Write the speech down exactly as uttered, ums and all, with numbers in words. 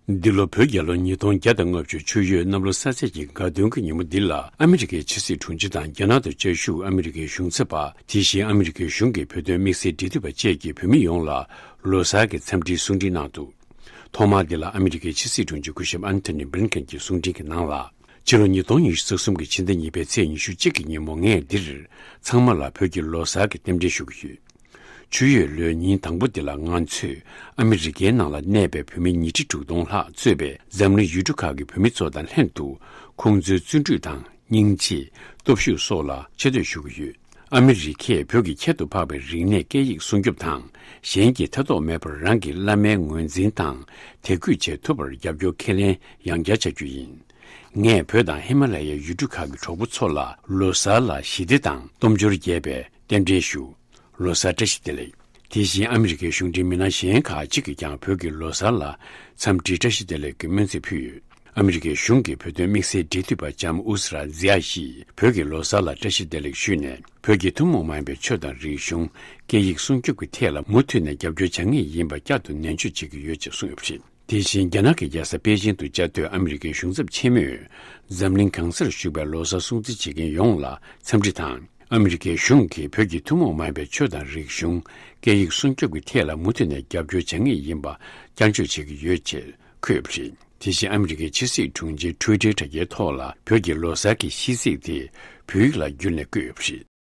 འདི་ལོ་བོད་རྒྱལ་ལོ་ཉིས་སྟོང་བརྒྱ་དང་ལྔ་བཅུ་ཆུ་ཡོས་གནམ་ལོ་ས་ཚད་ཀྱི་དགའ་སྟོན་གྱི་ཉིན་མོ་འདི་ལ། ཨ་མི་རི་ཀའི་ཕྱི་སྲིད་དྲུང་ཆེ་དང་རྒྱ་ནག་ཏུ་བཅའ་བཞུགས་ཨ་མི་རི་ཀའི་གཞུང་ཚབ་པ། དེ་བཞིན་ཨ་མི་རི་ཀའི་གཞུང་གི་བོད་དོན་དམིགས་བསལ་འབྲེལ་མཐུད་པ་བཅས་ཀྱིས་བོད་མི་ཡོངས་ལ་ལོ་གསར་གྱི་འཚམས་འདྲིའི་གསུང་འཕྲིན་གནང་འདུག་ཐོག་མར་འདི་ལ་ཨ་མི་རི་ཀའི་ཕྱི་སྲིད་དྲུང་ཆེ་སྐུ་ཞབས་ཨན་ཐོ་ནི་བྷི་ལིན་ཀེན་གྱིས་གསུང་འཕྲིན་གྱི་ནང་ལ། ཕྱི་ལོ་ཉིས་སྟོང་ཉི་ཤུ་རྩ་གསུམ་གྱི་ཕྱི་ཟླ་གཉིས་པའི་ཚེས་ཉི་ཤུ་གཅིག་གི་ཉིན་མོ། ངས་འདིར་ཚང་མ་ལ་བོད་ཀྱི་ལོ་གསར་གྱི་རྟེན་འབྲེལ་ཞུ་གི་ཡོད། ཆུ་ཡོས་ལོའི་ཉིན་དང་པོ་འདི་ལ་ང་ཚོས་ཨ་མི་རི་ཀའི་ནང་ལ་གནས་པའི་བོད་མི་ཉིས་ཁྲི་དྲུག་སྟོང་ལྷག་གཙོས་པའི་འཛམ་གླིང་ཡུལ་གྲུ་ཁག་གི་བོད་མི་ཚོ་དང་ལྷན་དུ། ཁོང་ཚོའི་བརྩོན་འགྲུས་དང་། སྙིང་རྗེ། སྟོབས་ཤུགས་སོགས་ལ་ཆེ་བསྟོད་ཞུ་གི་ཡོད། ཨ་མི་རི་ཀས་བོད་ཀྱི་ཁྱད་དུ་འཕགས་པའི་རིག་གནས་སྐད་ཡིག་སྲུང་སྐྱོབ་དང་། གཞན་གྱིས་ཐེ་གཏོགས་མེད་པར་རང་གི་བླ་མའི་ངོས་འཛིན་དང་དད་གུས་བྱེད་ཐུབ་པར་རྒྱབ་སྐྱོར་ཁས་ལེན་ཡང་བསྐྱར་བྱ་རྒྱུ་ཡིན། ངས་བོད་དང་ཧི་མ་ལ་ཡའི་ཡུལ་གྲུ་ཁག་གི་གྲོགས་པོ་ཚོ་ལ་ལོ་གསར་ལ་ཞི་བདེ་དང་སྟོབས་འབྱོར་རྒྱས་པའི་རྟེན་འབྲེལ་ཞུ། ལོ་གསར་བཀྲ་ཤིས་བདེ་ལེགས། དེ་བཞིན་ཨ་མི་རི་ཀའི་གཞུང་འབྲེལ་མི་སྣ་གཞན་ཁག་ཅིག་གིས་ཀྱང་བོད་ཀྱི་ལོ་གསར་ལ་འཚམས་འདྲིའི་བཀྲ་ཤིས་བདེ་ལེགས་ཀྱི་སྨོན་ཚིག་ཕུལ་ཡོད། ཨ་མི་རི་ཀའི་གཞུང་གི་བོད་དོན་དམིགས་བསལ་འབྲེལ་མཐུད་པ་ལྕམ་ཨུ་སི་ར་ཛི་ཡ་ཡིས་བོད་ཀྱི་ལོ་གསར་ལ་བཀྲ་ཤིས་བདེ་ལེགས་ཞུས་ནས། བོད་ཀྱི་ཐུན་མོང་མ་ཡིན་པའི་ཆོས་དང་རིག་གཞུང་། སྐད་ཡིག་སྲུང་སྐྱོབ་ཀྱི་ཐད་ལ་མུ་མཐུད་ནས་རྒྱབ་སྐྱོར་བྱ་ངེས་ཡིན་པ་བསྐྱར་དུ་ནན་བརྗོད་བྱེད་ཀྱི་ཡོད་ཅེས་གསུངས་ཡོད་པ་རེད། དེ་བཞིན་རྒྱ་ནག་གི་རྒྱལ་ས་པེ་ཅིང་དུ་བཅའ་སྡོད་ཨ་མི་རི་ཀའི་གཞུང་ཚབ་ཆེན་མོས་འཛམ་གླིང་གང་སར་བཞུགས་པའི་ལོ་གསར་སྲུང་བརྩི་བྱེད་མཁན་ཡོངས་ལ་འཚམས་འདྲི་དང་། ཨ་མི་རི་ཀའི་གཞུང་གིས་བོད་ཀྱི་ཐུན་མོང་མ་ཡིན་པའི་ཆོས་དང་རིག་གཞུང་། སྐད་ཡིག་སྲུང་སྐྱོབ་ཀྱི་ཐད་ལ་མུ་མཐུད་ནས་རྒྱབ་སྐྱོར་བྱ་ངེས་ཡིན་པ་བསྐྱར་བརྗོད་བྱེད་ཀྱི་ཡོད་ཅེས་འཁོད་ཡོད་པ་རེད། དེ་བཞིན་ཨ་མི་རི་ཀའི་ཕྱི་སྲིད་དྲུང་ཆེའི་ཊུའི་ཊར་དྲ་རྒྱའི་ཐོག་ལ་བོད་ཀྱི་ལོ་གསར་གྱི་ཤིས་ཚིག་དེ་བོད་ཡིག་ལ་བསྒྱུར་ནས་བཀོད་ཡོད་པ་རེད།